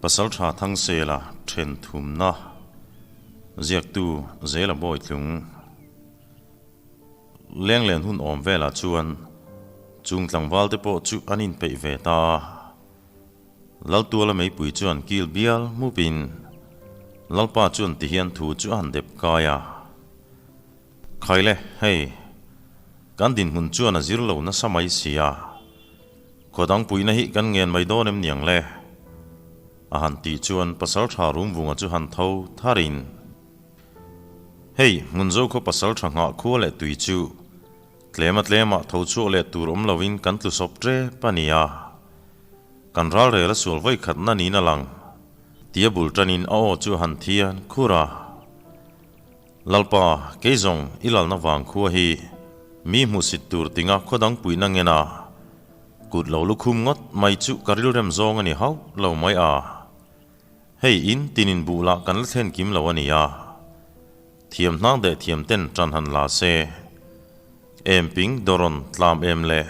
Pasaltha Thangsela then thumna ziaktu Zela Bawitlung Lenglen hun awm velah chuan chung tlangval te pawh chu an inpeih ve ta a. Laltuala meipui chuan kil bial mupin Lalpa chuan tihian thu chu a han dep kai a. Khaile, hei, kan dinhmun chuan a zir lo nasa mai si a, khaw dang puihna hi kan ngen mai dawn em niang le? A han tih chuan Pasaltha Rumvunga chu han tho tharin, Hei, Hmunzo khaw Pasaltha nghah khua leh tui chu tlema tlema tho chhuak leh tur awm loin kan tlu sawp tep a ni a, kan ral rel a sual vawi khatna niin a lang, tia bul tanin a aw chu a han thian khur a. Lalpa, kei zawng i lalna vang khua hi mi hmuhsit tur tinga khaw dang puihna ngen a, kut lo lukhum ngawt mai chu ka rilrem zawng a ni hauh lo mai a. Hei in tinin buh lah kan la thlen kim lo a ni a. Thiam hnang deh thiam ten tan han la se. Em ping dawrawn tlam em le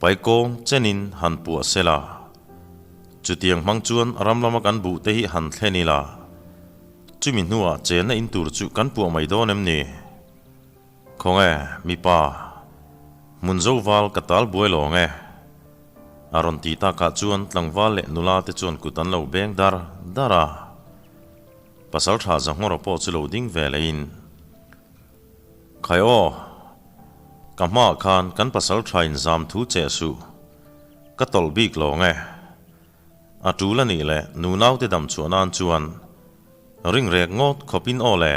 paikawng chenin han puah se la. Chutiang hmang chuan ram lama kan buh te hi han thlen ila. Chumi hnuah chenna in tur chu kan puah mai dawn em ni? Khawnge, mipa, hmun zo val ka tal buai lawng e. A rawn ti takah chuan tlangval leh nula te chuan kut an lo beng dar dar a. Pasaltha Zanghawra pawh chu lo ding ve lehin, Khai aw, ka hmaah khan kan pasaltha in zam thu che suh, ka tawlh bik lawng e. A tul a nih leh nunaute dam chhuah nan chuan ring rek ngawt khawpin aw le,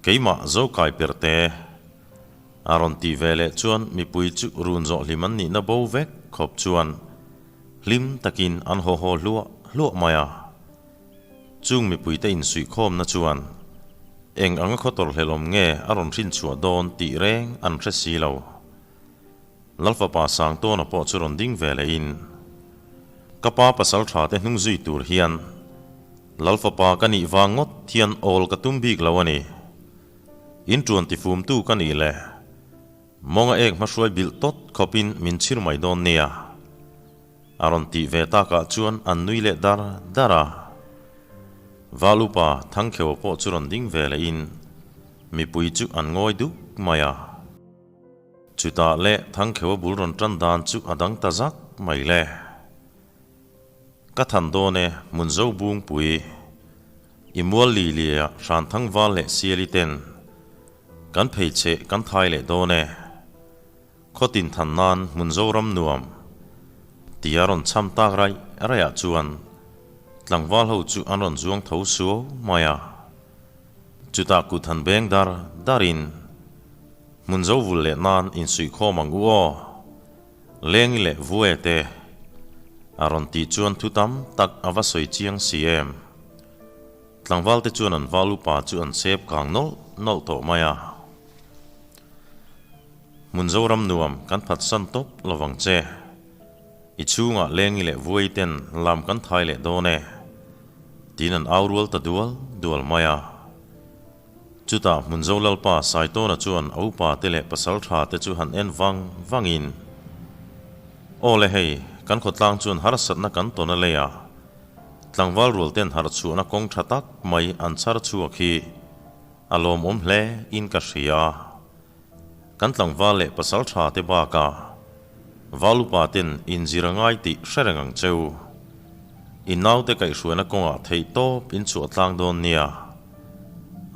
keimah zo kai per te a rawn tih ve leh chuan mipui chu run zawh hlim an nihna bo vek khawp chuan hlim takin an haw haw hluah hluah mai a. Chung mipuite insuihkhawmna chuan eng anga khaw tawrhhlelawm nge a rawn hrinchhuah dawn tih reng an hre si lo. Lalfapa Sangtawna pawh chu rawn ding ve leh in, Ka pa pasal tha te hnung zui tur hian Lalfapa ka nih vang ngawt hian awl ka tum bik lo a ni. In tuan tifumtu ka nih le, mawnga ek hmahruai bilh tawt khawpin min chhir mai dawn nia. A rawn tih ve takah chuan an nui leh dar dar a. Val upa Thangkhewa pawh chu rawn ding ve leh in, mipui chu an ngawi duk mai a. Chutah leh Thangkhewa bul rawn tan dan chu a dang ta zak mai le. Ka than dawn e, Hmunzo Bungpui, i mual li lia hran thangval leh siali ten kan phei che kan thai leh dawn e. Khawtin than nan Hmunzo ram nuam tia rawn cham tak raih raihah chuan tlangval ho chu an rawn zuang tho suau mai a. Chutah kut han beng dar darin Hmun zo vul leh nan insuihkhawm ang u aw, Lengi leh Vue te a rawn tih chuan thu tam tak a va sawi chiang si em. Tlangval te chuan an val upa chu an sep kang nawlh nawlh tawh mai a. Hmun Zoram nuam kan phatsan tawp lovang che. I chhungah Lengi leh Vuai ten lam kan thai leh dawn e, tiin an au rual ta dual dual mai a. Chutah Hmunzo Lalpa Saitawna chuan a upa te leh pasal tha te chu han en vang vangin, Aw le hei, kan khawtlang chuan harsatna kan tawn a lei a, tlangval rual ten harh chhuahna kawng tha tak mai an chhar chhuak hi a lawmawm hle in ka hria. Kan tlangval leh pasal tha te bakah val upa ten inzir a ngai tih hre reng ang cheu. I naute kaihhruaina kawngah theih tawp in chhuah tlang dawn nia.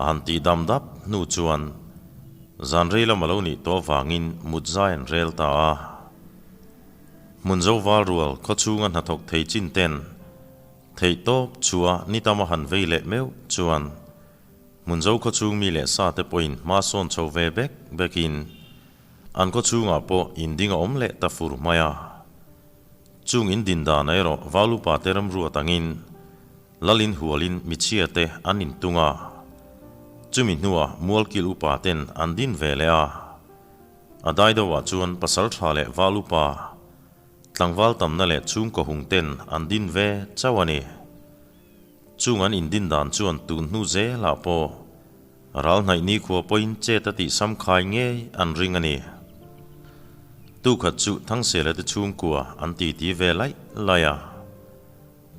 A han tih dam dap hnu chuan zan rei lam a lo nih tawh avangin mut zai an rel ta a. Hmun zo val rual khaw chhunga hnathawk thei chin ten theih tawp chhuah ni tama han vei leh meuh chuan Hmunzo khaw chhung mi leh sa te pawhin hma sawn chho ve bek bekin an khaw chhungah pawh in ding a awm leh ta fur mai a. Chung in din dan erawh Valupa te ramruat angin Lalin hualin michhia te an intung a. Chumi hnuah Mualkil upa ten an din ve leh a. A dai deuhah chuan Pasaltha leh Valupa tlangval tamna leh chhungkaw hung ten an din ve chauh a ni. Chung an indin dan chuan tun hnu zelah pawh ral hnaih nikhua pawhin chet a tih sam khai ngei an ring a ni. Tukhat chu Thangsela te chhungkua an titi ve laih laih a.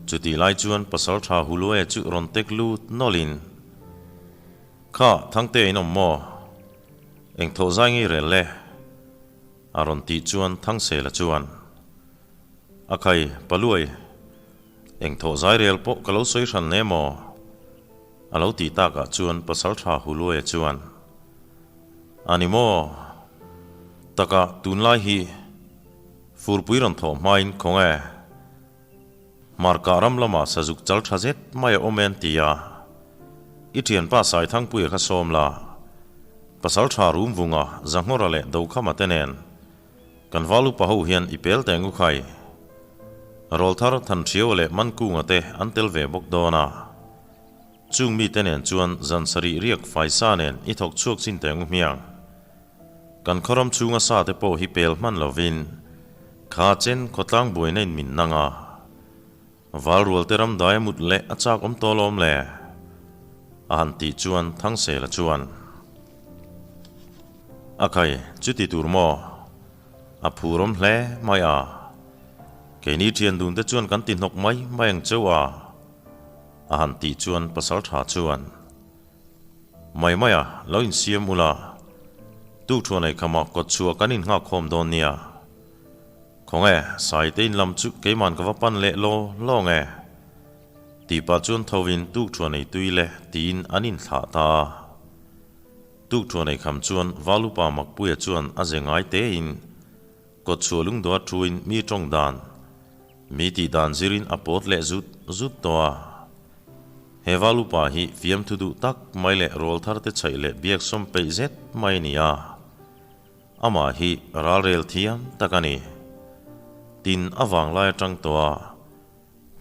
Chutih lai chuan Pasalṭha Huluaia chu rawn tek lut nawlhin, Kha, Thangte in awm maw? Eng thawh zai ngei rel le? A rawn tih chuan Thangsela chuan, A khai, Paluai, eng thawh zai rel pawh ka lo sawi hran hle maw? A lo tih takah chuan Pasalṭha Huluaia chuan, A ni maw? Taka tunlai hi furpui rawn thawh hmain khaw nge? Hmarkah ram lamah sazuk chal tha zet mai a awm e an ti a. I thianpa Saithangpuia kha sawm la, pasal tha rum vunga Zanghawra leh Dokhama te nen kan val upa ho hian i pel teh ngu khai. Rawlthar Thanhriaua leh Mankunga te an tel ve bawk dawn a. Chung mite nen chuan zan sarih riak faisa nen i thawk chhuak chin teh ngu hmiang. Kan khawram chhunga sa te pawh hi pel hman lovin kha chen khawtlang buaina in min nang a. Val rual te ram dai a mut leh a chak awm tawh lawm le? A han tih chuan Thangsela chuan, A khai, chuti tur maw? A phur awm hle mai a. Keini thian dun te chuan kan ti hnawk mai mai ang cheu a. A han tih chuan pasal tha chuan, Mai mai a, lo insiam ula, tuk thuan ei khama kawt chhuah kan innghak khawm dawn nia. Khawnge, Saite in lam chu keiman ka va pan leh law law nge? Tih pah chuan tho in tuk thuan ei tui le tiin an inthlah ta a. Tuk thuan ei kham chuan Valupa Makpuia chuan a ze ngai tein kawt chhuah lungdawh a thuin mi tawng dan, Mi tih dan zirin a pawt leh zut zut tawh a. He val upa hi fiamthu duh tak mai leh rawl thar te chhaih leh biak sawm peih zet mai a ni a. Amah hi ralrel thiam tak a ni. Tin a vanglai atang tawh a.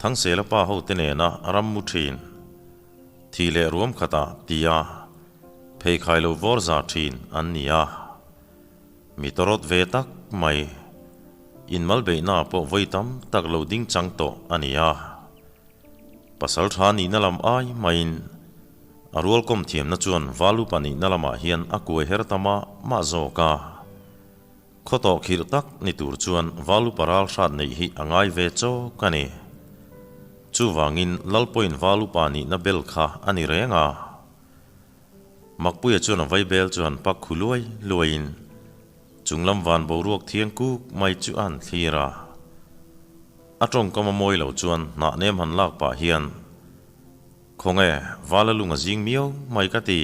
Thangsela pa ho te nena ram mu thin. Thi leh ruam khatah tia pheikhai lo vawr za thin an ni a. Mi tawrawt ve tak mai. Inmal beihna pawh vawi tam tak lo ding chang tawh a ni a. Pasal tha nihna lam ai maiin a rualkawm thiamna chuan Valupa nihna lamah hian a kuai her ta mah mah zawk a. Khaw tawh khirh tak ni tur chuan Valupa ral hrat neih hi a ngai ve chawk a ni. Chuvangin Lalpawin Valupa nihna bel kha a ni reng a. Makpuia chuan a vaibel chu han pak khu luai luaiin chunglam van boruak thiang kuk mai chu a han thlir a. A tawngkam a mawi lo chuan hnah nem han lak pah hian, Khawnge, vala lung a zing miau mai ka ti.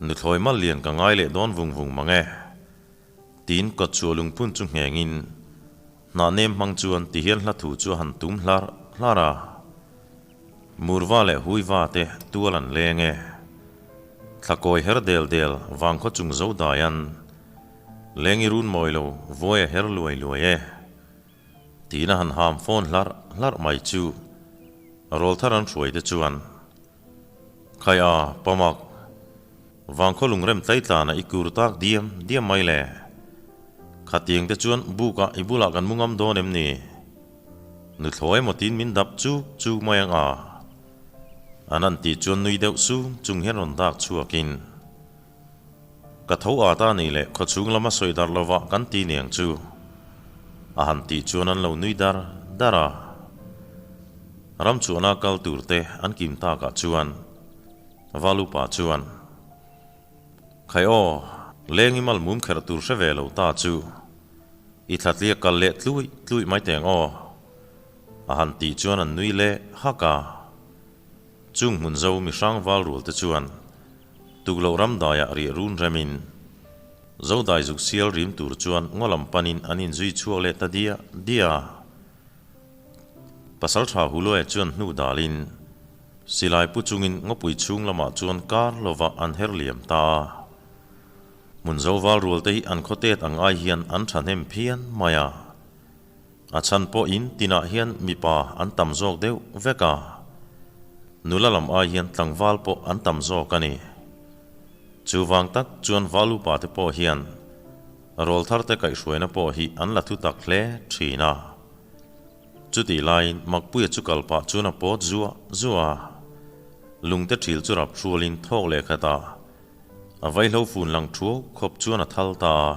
Nuthlawi mal lian ka ngai leh dawn vung vung mang e. Tiin kawt chhuah lungphun chu nghengin hnah nem hmang chuan tihian hla thu chu a han tum hlarh hlarh a. Murva leh Huiva te tual an leng e. Thlakawi her del del vangkhaw chung zo dai an leng i run mawi lo vuai a her luai luai e. Tiin a han ham fawn hlarh hlarh mai chu rawlthar an hruai te chuan Khai a, Pamak, vangkhaw lungrem tlaitlanah i kur tak diam diam mai le. Khatiang te chuan bukah i bulah kan mu ngam dawn em ni? Nuthlawi emaw tiin min dap chuk chuk mai ang a. An han tih chuan nui deuh sung chung hian rawn dak chhuakin, Ka tho at a nih leh khawchhung lama sawi darh lovah kan ti niang chu. A han tih chuan an lo nui dar dar a. Ram chuahna kal tur te an kim takah chuan Valupa chuan, Khai aw, leng i mal mum kherh tur hre ve lo ta chu. I thlatliak kal leh tluih tluih mai teng aw. A han tih chuan an nui leh hak a. Chung hmun zo mi hrang val rual te chuan tukloh ram daiah riah run remin Zodai zuk sial rim tur chuan ngaw lam panin an inzui chhuak leh ta diah diah a. Pasaltha Huluaia chuan hnu dalin silai pu chungin ngawpui chhung lamah chuan kar lovah an her liam ta a. Hmun zo val rual te hi an khaw tet ang ai hian an thahnem phian mai a. A chhan pawh in tinah hian mipa an tam zawk deuh vek a. Nula lam ai hian tlangval pawh an tam zawk a ni. Chuvang tak chuan val upa te pawh hian rawl thar te kaihhruaina pawh hi an la thu tak hle thin a. Chutih laiin Makpuia chu kal pah chuan a pawt zuah zuah a. Lungte thil chu rap hrualin thawk leh khat a. A vaihlo fun lang thuau khawp chuan a thal ta a.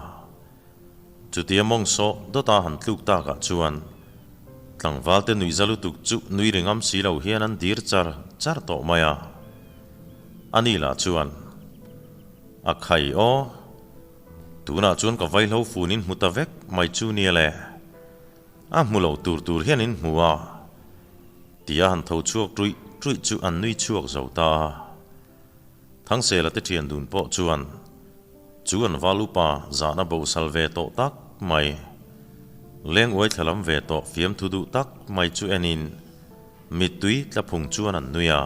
Chutia mawng sawh dawta han tluk takah chuan Tlangvalte nuihza lutuk chu nui ri ngam si lo hian an dir char char tawh mai a. Ani lah chuan, A khai aw, tunah chuan ka vaihlo fun in hmu ta vek mai chu nia le. A hmu lo tur tur hian in hmu a, tia han tho chhuak ṭuih ṭuih chu an nui chhuak zo ta a. Thangsela te ṭhian dun pawh chuan chu an val upa zahna bosal ve tawh tak mai, leng uai thla lam ve tawh fiamthu duh tak mai chu enin mittui tla phung chuan an nui a.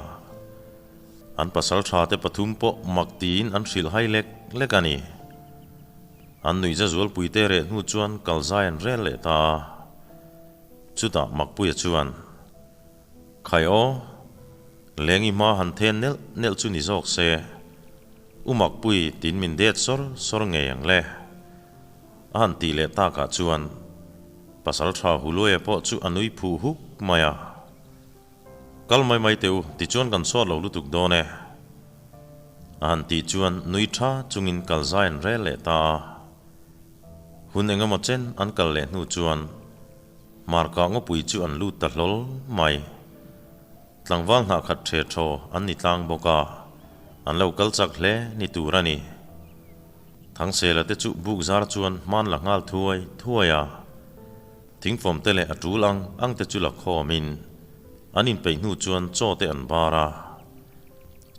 An pasal tha te pathum pawh mak tiin an hrilh hai lek lek a ni. An nuihza zualpui te reh hnu chuan kalzai an rel leh ta a. Chutah Makpuia chuan, Khai aw, Lengi hma han then nelh nelh chu ni zawk se, U Makpui tin min det sawr sawr ngei ang le. A han tih leh takah chuan Pasal tha Huluaia pawh chu a nui phuh huk mai a. Kal mai mai teh u, tichuan kan chhuat lo lutuk dawn e. A han tih chuan nui tha chungin kal zai an rel leh ta a. Hun eng emaw chen an kal leh hnu chuan Hmarkah ngawpui chu an lut ta hlawl mai. Tlangval hnah khat ṭhe ṭhaw an ni tlang bawk a, an lo kal chak hle ni tur a ni. Thangsela te chu buk zar chuan hman la nghal thuai thuai a. Thingfawm te leh a ṭul ang ang te chu la khawmin an inpeih hnu chuan chaw te an bar a.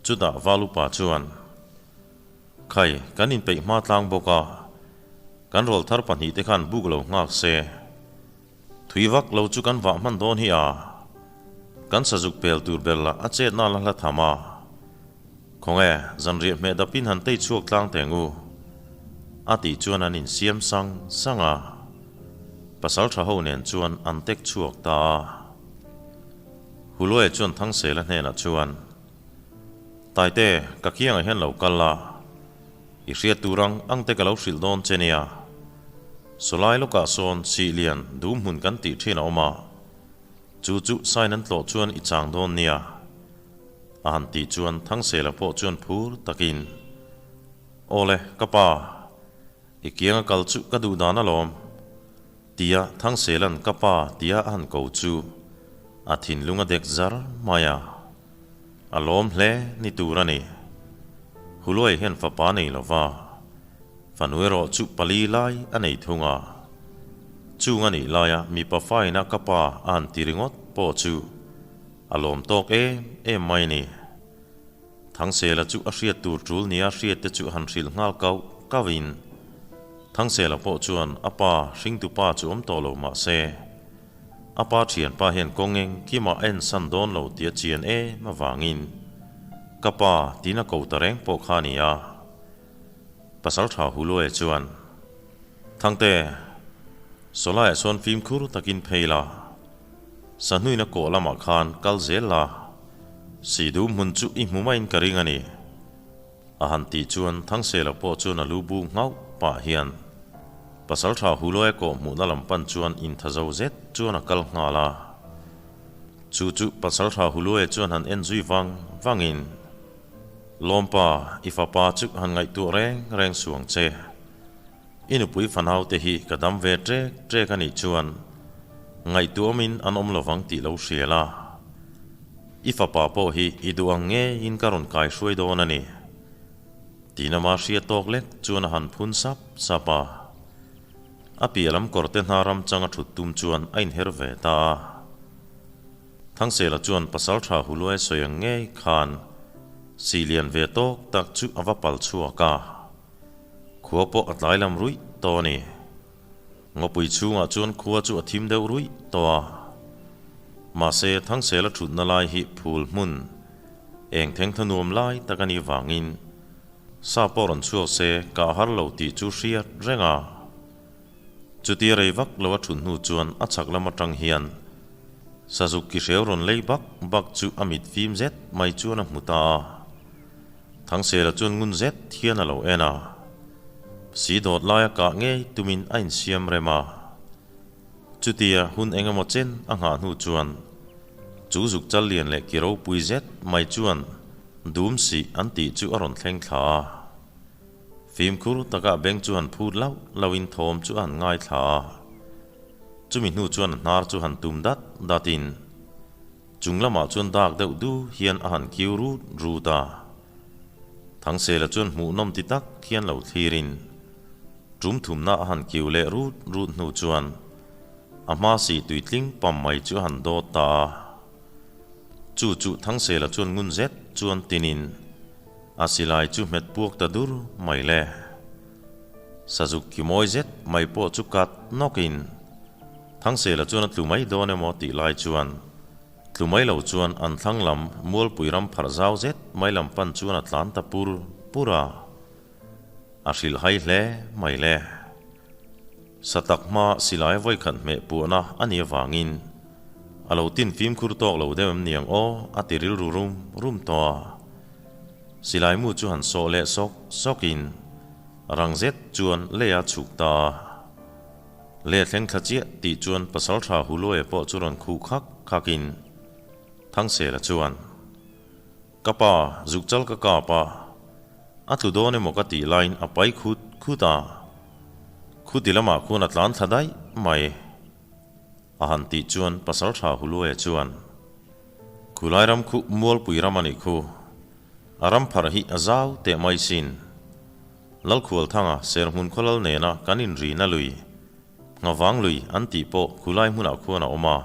Chutah Val upa chuan, Khai, kan inpeih hma tlang bawk a, kan rawlthar pahnihte khan buk lo nghak se. Thui vak lo chu kan vah hman dawn hi a, kan sazuk pel tur ber lah a chet nal a hla tham a. Khawnge, zanriah hmeh dapin han tei chhuak tlang teng u, a tih chuan an insiam sang sang a. Pasal tha ho nen chuan an tek chhuak ta a. Huluaia chuan Thangsela hnenah chuan, Taite, ka kiangah hian lo kal la, I hriat tur ang ang te ka lo hrilh dawn che nia. Sawlai lawkah sawn sih lian dum hmun kan tih thin a awm a, chu chu sign an tlawh chuan i chang dawn nia. A han tih chuan Thangsela pawh chuan phur takin, Awle, ka pa, i kianga kal chu ka duh dan alawm, tia Thangsela'n ka pa tia a han ko chu a thinlung a dek zar mai a. A lawm hle ni tur a ni. Huluai hian fapa nei lo va, fanu erawh chu pali lai a nei thung a. Chung a nih laia mipa faina ka pa a han ti ringawt pawh chu a lawm tawk em em mai ni. Thangsela chu a hriat tur tul nia hriat te chu han hrilh nghal kauh kauhin Thangsela pawh chuan a pa hringtu pa chu awm tawh lo mah se, A pa thianpa hian kawng eng kimah a ensan dawn lo tih a chian em avangin ka pa tiin a ko ta reng pawh kha a ni a. Pasal tha Huluaia chuan, Thangte, sawlaiah sawn fimkhur takin phei la, sahnuina kawh lamah khan kal zel la, Sidu hmun chu i hmu maiin ka ring a ni. A han tih chuan Thangsela pawh chuan a lu bu nghauh pah hian Pasalṭha Huluaia kawh hmuhna lam pan chuan inthazo zet chuan a kal nghal a. Chu chu Pasalṭha Huluaia chuan han en zui vang vangin, Lawmpa, i fapa chu han ngaihtuah reng reng suang che. I nupui fanaute hi ka dam ve ṭek ṭek a nih chuan ngaihtuahawmin an awm lovang tih lo hria la. I fapa pawh hi i duh ang ngeiin ka rawn kai hruai dawn a ni. Tiin ama hria tawk lek chuan a han phun sap sap a. A piah lam kawrte hna ram changa thut tum chuan a inher ve ta a. Thangsela chuan Pasaltha Huluai sawi ang ngei khan sih lian ve tawk tak chu a va pal chhuak a. Khua pawh a tlai lam ruih tawh a ni. Ngawpui chhungah chuan khua chu a thim deuh ruih tawh a. Mahse, Thangsela thutna lai hi phul hmun eng theng tha nuam lai tak a nih vangin sa pawh rawn chhuak se kah har lo tih chu hriat reng a. Chutia rei vak lo a thut hnu chuan a chhak lam atang hian Sazuk ki hreu rawn lei bak bak chu a mit fim zet mai chuan a hmu ta a. Thangsela chuan ngun zet hian a lo en a, si dawt laia kah ngei tumin a insiam rem a. Chutia hun eng emaw chen a nghah hnu chuan chu zuk chal lian leh ki ropui zet mai chuan dum sih an tih chu a rawn thleng thla a. Fimkhur taka beng chu han phut lauh lauhin thawm chu a han ngaithla a. Chumi hnu chuan a hnar chu han tum dat datin chung lamah chuan dak deuh du hian a han kiu rut rut a. Thangsela chuan hmuhnawm ti tak hian lo thlirin tum thumna a han kiu leh rut rut hnu chuan a hma si tuitling pam mai chu a han dawt ta a. Chu chu Thangsela chuan ngun zet chuan tinin a silai chu hmet puak ta dur mai le. Sazuk ki mawi zet mai pawh chu kat nawkin Thangsela chuan a tlu mai dawn emaw tih lai chuan tlu mai lo chuan an thlang lam Mualpui ram pharh zau zet mai lam pan chuan a tlan ta pur pur a. A hrilh hai hle mai le. Satak hma silai vawikhat hmeh puahna a nih avangin a lo tin fimkhur tawk lo deuh em niang aw a ti rilru rum rum tawh a. Silai mu chu han sawh leh sawk sawkin rang zet chuan lei a chhuk ta a. Leh thleng thla chiah tih chuan pasaltha Huluaia pawh chu rawn khuh khak khakin Thangsela chuan, Ka pa, zuk chal ka kap a, a tlu dawn emaw ka tih laiin a pai khut khut a, khuti lamah khuan a tlan thla daih mai. A han tih chuan Pasaltha Huluaia chuan, Khulai ram khu Mualpui ram a nih khu. A ram pharh hi a zau teh mai sin. Lalkhualthanga Serhmun khawlal nena kan inrina lui, Nghavang lui an tih pawh khulai hmunah khuan a awm a.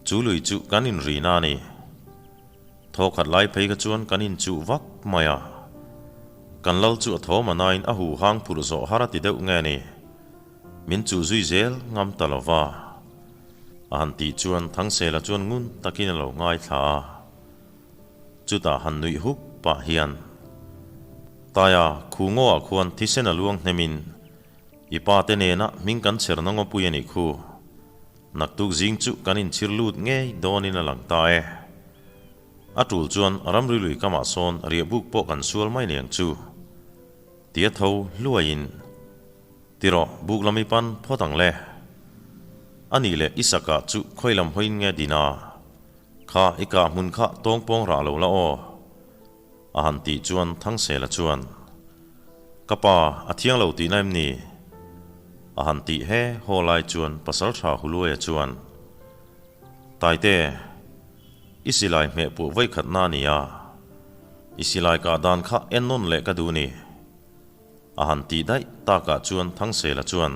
Chu lui chu kan inrina a ni. Thawkhat lai phei kha chuan kan inchuh vak mai a. Kan lal chu a thawm a nain a huhang phurh zawh har a ti deuh nge ni. Min chuh zui zel ngam ta lo va. A han tih chuan Thangsela chuan ngun takin a lo ngaithla a. Chutah han nuih huk pah hian, Taia, khu ngawah khuan thisen a luang hnemin i pa te nena hming kan chher na ngawpui a nih khu. Naktuk zing chu kan inchhir lut ngei dawnin a lang ta e. A tul chuan ramri lui kamah sawn riahbuk pawh kan sual mai niang chu. Tia tho hluaiin. Ti rawh, buk lam i pan phawt ang le. A nih leh i sakah chu khawi lam hawiin nge din a? Kha i kah hmun kha tawng pawng rah lo la aw. A han tih chuan Thangsela chuan, Ka pa, a thiang lo tihna em ni? A han tih he haw lai chuan Pasaltha Huluaia chuan, Taite, i silai hmeh puh vawikhatna a ni a, i silai kah dan kha en nawn leh ka duh ni. A han tih daih takah chuan Thangsela chuan,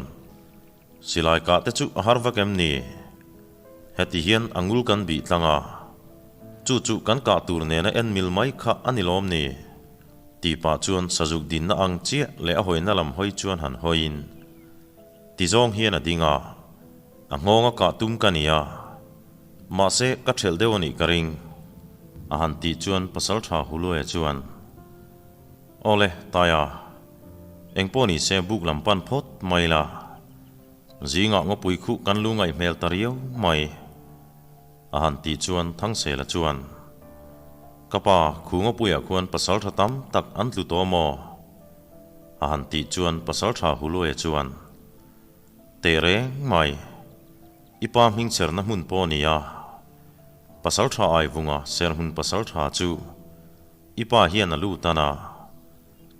Silai kah te chu a har vak em ni? Heti hian a ngul kan bih tlang a, chu chu kan kah tur nena en mil mai kha a ni lawm ni? Tih pah chuan sazuk dinna ang chiah leh a hawina lam hawi chuan han hawiin, Ti zawng hian a ding a, a nghawng a kah tum ka ni a, mahse ka ṭhelh deuh a nih ka ring, a han tih chuan Pasalṭha Huluaia chuan, Awle, Taia. Engpawh ni se buk lam pan phawt mai la. Zingah ngawpui khuh kan lu ngaih hmel ta riau mai. A han tih chuan Thangsela chuan, Ka pa, khu ngawpuiah khuan pasal tha tam tak an tlu tawh maw? A han tih chuan pasal tha Huluaia chuan, Teh reng mai. I pa hmingchherna hmun pawh a ni a. Pasal tha Aivunga serhmun pasal tha chu I pa hian a lut tan a,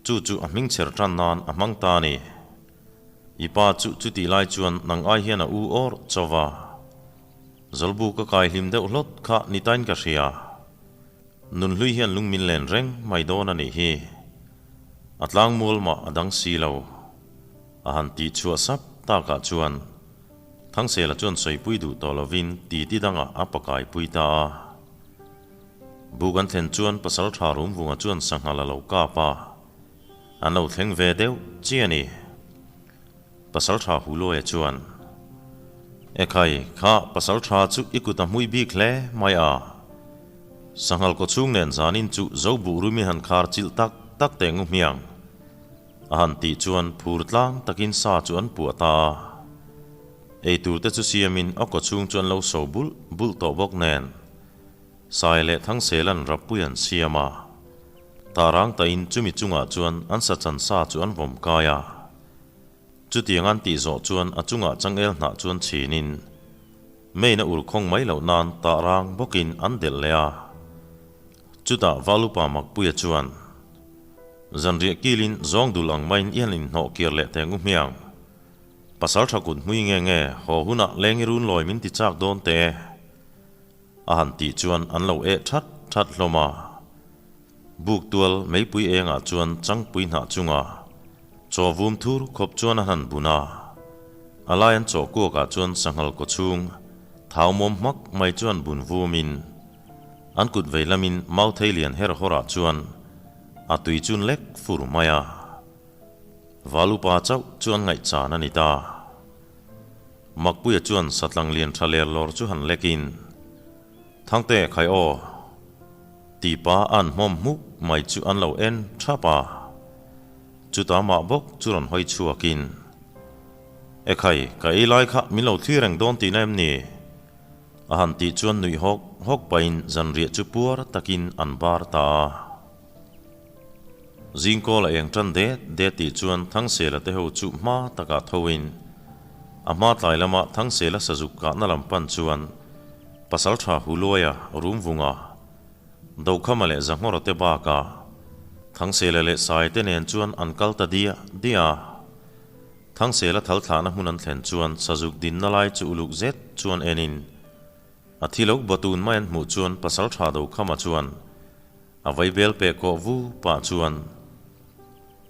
chu chu a hming chher tan nan a hmang ta a ni. I pa chu chutih lai chuan nang ai hian a u awr chaw va. Zawlbu ka kai hlim deuh hlawt kha ni tain ka hria. Nunhlui hian lung min len reng mai dawn a nih hi. A tlang mual mah a dang si lo. A han tih chhuah sap takah chuan Thangsela chuan sawipui duh tawh lovin titi dangah a pakaipui ta a. Buk an thlen chuan Pasalṭha Rumvunga chuan sanghal a lo kap a, an lo thleng ve deuh chi a ni. Pasalṭha Huluaia chuan, Ekhai, kha Pasalṭha chu i kut a hmui bik hle mai a. Sanghal kawchhung nen zanin chu zo buh rumin han khar chilh tak tak teh ngu hmiang. A han tih chuan phur tlang takin sa chu an puah ta a. Ei tur te chu siamin a kawchhung chu an lo so bulh bulh tawh bawk nen. Sai leh Thangselan rappui an siam a, tarang tain chumi chungah chuan an sa chan sa chu an vawm kai a. Chutiang an tih zawh chuan a chungah changel hnah chuan chhinin main a ur khawng mai loh nan tarang bawkin an delh leh a. Chutah Valupa Makpuia chuan, Zanriah kilin zawng dul ang maiin i han inhnawh kir leh teng u hmiang. Pasalṭha kut hmui nge nge haw hunah leng i run lawi min ti chak dawn teh e. A han tih chuan an lo eh that that hlawm a. Buk tual meipui engah chuan changpui hnah chunga chaw vum thur khawp chuan a han bun a. A lai an chaw kuakah chuan sanghal kaw chhung thau mawm hmak mai chuan bun vumin an kut vei lamin mauthei lian her hawrah chuan a tui chun lek fur mai a. Valupa chauh chuan ngaihchan a ni ta. Makpuia chuan satlang lian tha ler lawr chu han lekin, Thangte khai aw! Tipa an hmawm hmuk mai chu an lo en thap a. Chuta mah bawk chu rawn hawi chhuakin, E khai, ka ei lai kha min lo thlir reng dawn tihna em ni? A han tih chuan nuih hawk hawk pahin zanriah chu puar takin an bar ta a. Zingkawl a eng tan det det tih chuan Thangsela te ho chu hma takah thoin a hma tlai lama Thangsela sazuk kahna lam pan chuan Pasaltha Huluaia Rumvunga, Dokhama leh Zanghawra te bakah Thangsela leh Sai te nen chuan an kal ta diah diah a. Thangsela thal thlahna hmun an thlen chuan sazuk dinna lai chu uluk zet chuan enin a thi lo batun mai an hmuh chuan Pasaltha Dokhama chuan A vai bel peh kawh vu pah chuan,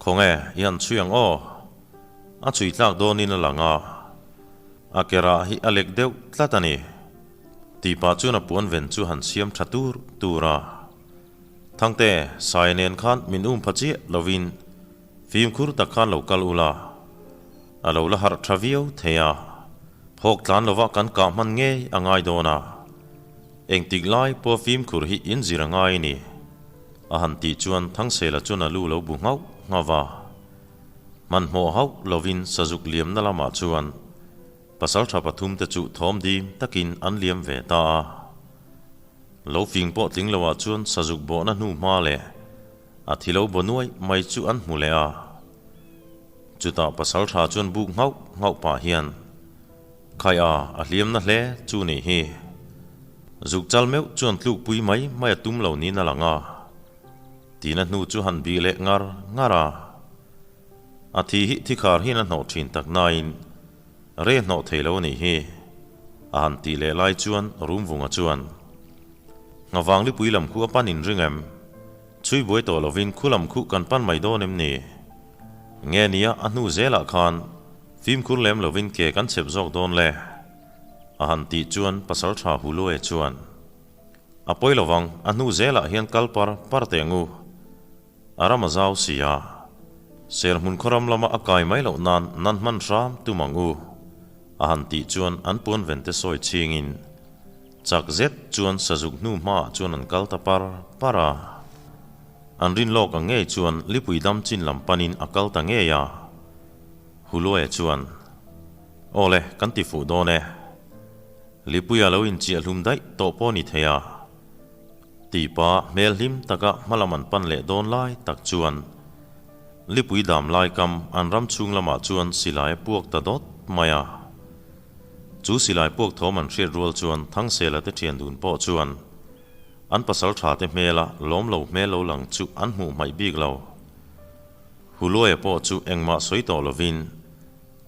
Khawnge, i han chhui ang aw? A chhui tlak dawnin a lang a, a ke rah hi a lek deuh tlat a ni. Tih pah chuan a puan ven chu han siam tha tur tur a. Thangte, Saia nen khan min um pha chiah lovin fimkhur tak khan lo kal ula, a lo la harh tha viau thei a, phawk tlan lova kan kah hman ngei a ngai dawn a. Engtik lai pawh fimkhur hi in zir a ngai a ni, a han tih chuan Thangsela chuan a lu lo bu nghauh nghauh a. Hmanhmawh hauh lovin sazuk liamna lamah chuan pasaltha pathumte chu thawm dim takin an liam ve ta a. Lo fing pawh tling loah chuan sazuk bawhna hnu hma leh a thi lo baw nuai mai chu an hmu leh a. Chutah pasaltha chuan buk nghauh nghauh pah hian, Khai a, a hliamna hle chu nih hi. Zuk chal meuh chuan tlukpui mai mai a tum lo niin a lang a. Tina hnu chu han bih leh ngar ngar a. A thi hi thikhar hian a hnawh thin tak nain re hnawh thei lo a nih hi. A han tih leh lai chuan Rumvunga chuan, Nghavang lipui lam khu a pan in ring em? Chhui buai tawh lovin khu lam khuh kan pan mai dawn em ni? Nge nia a hnu zelah khan Fimkhur lem lovin ke kan chep zawk dawn le? A han tih chuan Pasaltha Huluaia chuan, A pawi lovang, a hnu zelah hian kal par par teh ang u. A ram a zau si a, Serhmun khawram lama a kai mai loh nan nan hman hram tum ang u, a han tih chuan an puan vente sawi chhingin chak zet chuan sazuk hnu hmaah chuan an kal ta par par a. An rin lawk ang ngei chuan lipui dam chin lam panin a kal ta ngei a. Huluaia chuan, Aw le, kan ti fuh dawn e. Lipuia lo inchiah hlum daih tawh pawh ni thei a. Tipa hmel hlim taka hmalam an pan leh dawn lai tak chuan Lipui dam lai kam an ram chhung lamah chuan silai a puak ta dawt mai a. Chu silai puak thawm an hriat rual chuan Thangsela te thian dun pawh chuan an pasal tha te hmela lawm lo hmel lo lang chu an hmuh hmaih bik lo. Huluaia pawh chu engmah sawi tawh lovin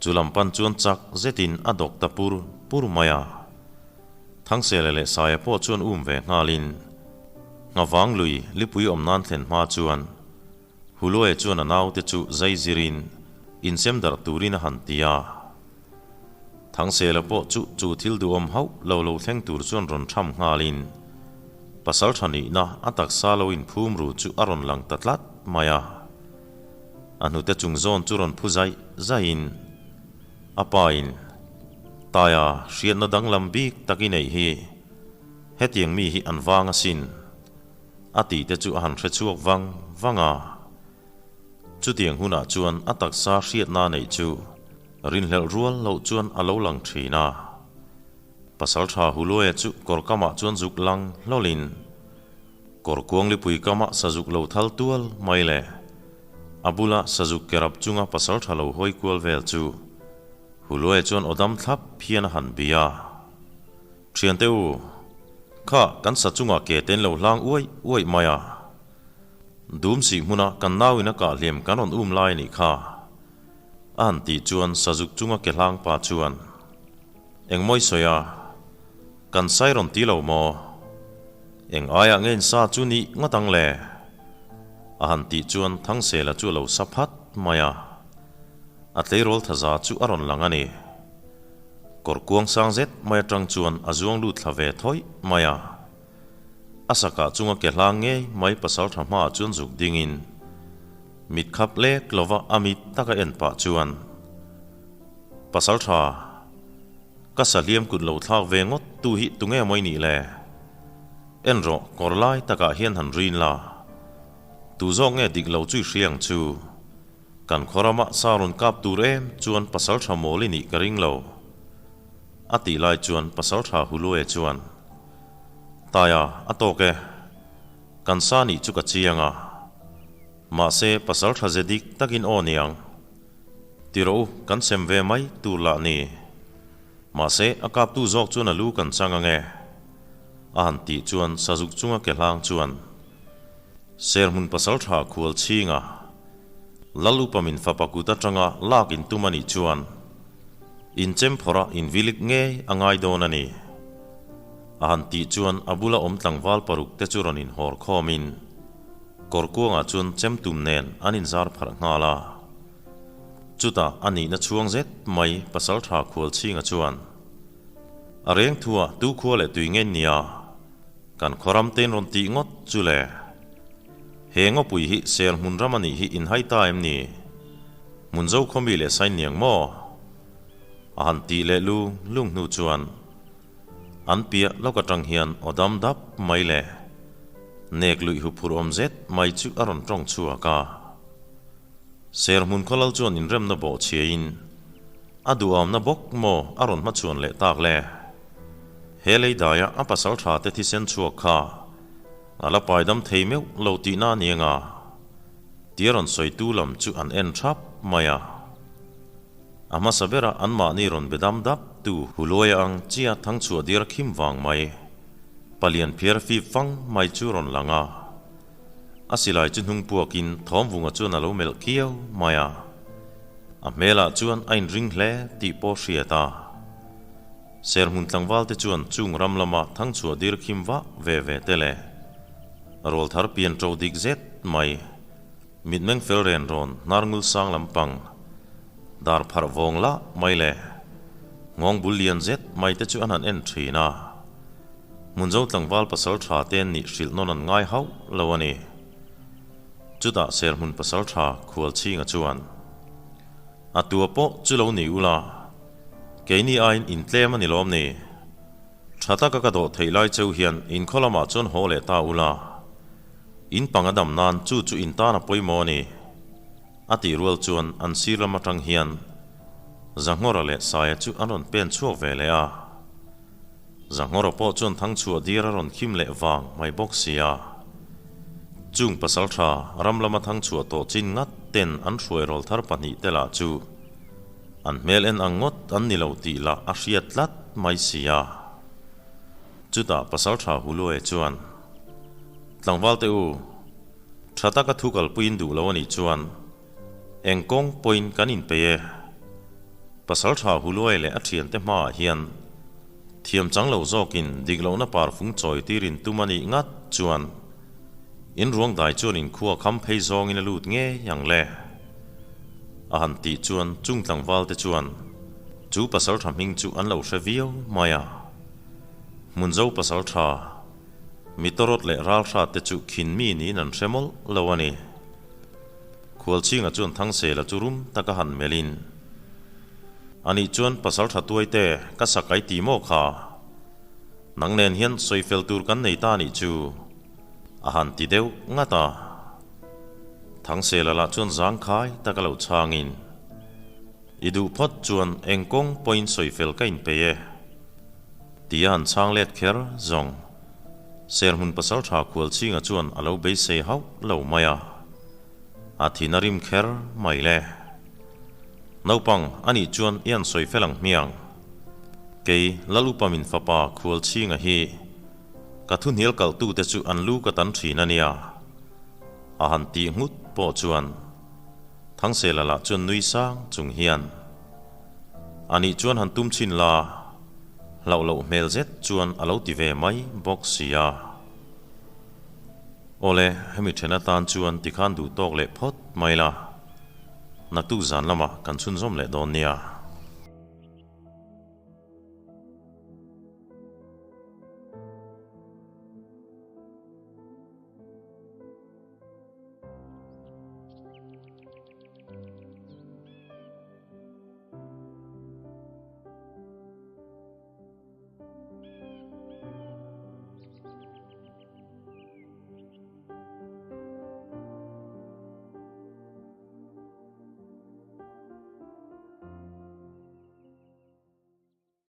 chu lam pan chuan chak zetin a dawk ta pur pur mai a. Thangsele leh Saia pawh chuan um ve nghalin Nghavang lui lipui awm nan thlen hma chuan Huluaia chuan a naute chu zai zirin insem darh turin a han ti a. Thangsela pawh chu chu thil duhawm hauh lo lo thleng tur chuan rawn tham nghalin pasal tha nihna a taksa lo inphum ru chu a rawn lang ta tlat mai a. A hnute chung zawn chu rawn phu zaih zaihin a pain, Taia, hriatna danglam bik tak i neih hi, hetiang mi hi an vang asin, a tihte chu a han hre chhuak vang vang a. Chutiang hunah chuan a taksa hriatna neih chu rinhlelh rual loh chuan a lo lang thin a. Pasaltha Huluaia chu kawr kamah chuan zuk lang hlawlin kawr kuanglipui kamah sazuk lo thal tual mai le. A bula sazuk kerap chunga pasaltha lo hawi kual vel chu Huluaia chuan aw dam thlap hian a han bi a. Thiante u, kha kan sa chungah ke ten lo hlang uaih uaih mai a. Dum sih hmuna kan nauin a kah hliam kan rawn um lai a nih kha. A han tih chuan Sazuk chunga ke hlang pa chuan, Eng mawi sawi a, kan sai rawn ti lo maw? Eng aiah nge in sa chu nih ngawt ang le? A han tih chuan Thangsela chu a lo sa phat mai a, a tleirawl thaza chu a rawn lang a ni. Kawr kuang sang zet mai atang chuan a zuang lut thla ve thawih mai a. A sakah chunga ke hlang ngei mai pasal tha hmaah chuan zuk dingin mit khap lek lova a mit taka en pah chuan, Pasal tha, ka sahliam kut lo thlak ve ngawt tu hi tunge mawi nih le? En rawh, kawr lai takah hian han rin la. Tu zawk nge dik lo chu i hria ang chu? Kan khaw ramah sa rawn kap tur em chuan pasal tha mawl i nih ka ring lo. A tih lai chuan pasal tha Hulue chuan, Taia, a tawk e. Kan sa nih chu ka chiang a. Mahse, pasal tha ze dik takin aw niang. Ti rawh u, kan sem ve mai tur lah ni. Mahse, a kaptu zawk chuan a lu kan chang ange. A han tih chuan sazuk chunga ke hlang chuan Serhmun pasal tha khual chhinga Lal upa min fapa kut atanga lak in tum a nih chuan in chem phawrh a in vilik ngei a ngai dawn a ni. A han tih chuan a bula awm tlangval paruk te chu rawn inhawr khawmin kawr kuangah chuan chem tum nen an inzar pharh nghal a. Chutah a nihna chhuang zet mai pasal tha khual chhinga chuan a reng thua tu khua leh tui nge nia kan khawram te in rawn tih ngawt chu le. He ngawpui hi ser hmun ram a nih hi in hai ta em ni? Hmun zo khawmi leh sain niang maw? A han tih leh lu lung hnu chuan an piah lawk atang hian aw dam dap mai le nek luih hu phur awm zet mai chu a rawn tawng chhuak a. Ser hmun khawlal chuan inremna bawh chhiain a duhawmna bawk maw a rawn hmachhuan leh tak le? He lei daia a pasal tha te thisen chhuak kha A la paidam thei meuh lo tihna a ni anga tia rawn sawitu lam chu an en thap mai a. A hmasa bera anmahni rawn be dam dap tu Huluaia ang chia thangchhuah dir a khim vang mai. Palian phiar fip fang mai chu rawn lang a. A silai chu hnung puakin Thawmvunga chuan a lo melh kiau mai a. A hmelah chuan a inring hle tih pawh hriat a. Serhmun tlangval te chuan chung ram lama thangchhuah dir khim vah ve ve te leh rawl thar pian to dik zet mai mitmeng fel ren rawn hnar ngul sang lampang dar pharh vawng lah mai leh nghawng bul lian zet mai te chu an han en thin a. Hmunzo tlangval pasal tha te nih hrilh nawn an ngai hauh lo a ni. Chutah Serhmun pasal tha Khualchhinga chuan a tua pawh chu lo ni ula, Keini aiin in tlem a ni lawm ni? Tha taka ka dawh theih lai cheu hian in khaw lamah chuan haw leh ta ula, in pang a dam nan chu chu in tan a pawimawh a ni, a tih rual chuan an sir lam atang hian Zanghawra leh Saia chu an rawn pen chhuak ve leh a. Zanghawra pawh chuan thangchhuah dir a rawn khim leh vang mai bawk si a. Chung pasaltha ram lama thangchhuah tawh chin ngat ten an hruai rawl thar pahnihte lah chu An hmel en ang ngawt an ni lo tih lah a hriat tlat mai si a. Chutah Pasaltha Huluaia chuan, Tlangval te u, tha taka thu kalpuiin duh lo a nih chuan eng kawng pawhin kan inpeih e. Pasaltha Huluaia leh a thiante hmaah hian thiam chang lo zawkin dik lohna parfung chawi tirin tum a nih ngat chuan In ruang dai chuan in khua kham phei zawngin a lut ngei ang le. A han tih chuan chung tlangval te chuan chu pasal tha hming chu an lo hre viau mai a. Hmunzo pasal tha, mi tawrawt leh ralhrat te chu khin mi niin an hre mawlh lo a ni. Khualchhinga chuan Thangsela chu rum taka han melhin, Anih chuan pasal tha tuaite ka sakai ti maw kha? Nang nen hian sawi fel tur kan nei ta nih chu a han ti deuh ngat a. Thangsela lah chuan zangkhai tak a lo chhangin, I duh phawt chuan eng kawng pawhin sawi fel ka inpeih e, tia han chhang let kher zawng. Serhmun pasaltha Khualchhinga chuan a lo beisei hauh lo mai a, a thin a rim kher mai le. Naupang anih chuan i han sawi fel ang hmiang. Kei Lalupa min fapa Khualchhinga hi ka thu hnial kalhtute chu an lu ka tan thin a nia, a han tih nghut pawh chuan. Thangsela lah chuan nui sang chung hian, A nih chuan han tum chhin la, hlauh loh hmel zet chuan a lo ti ve mai bawk si a. Awle, hemi then atan chuan tikhan duh tawk leh phawt mai la, naktuk zan lamah kan chhunzawm leh dawn nia.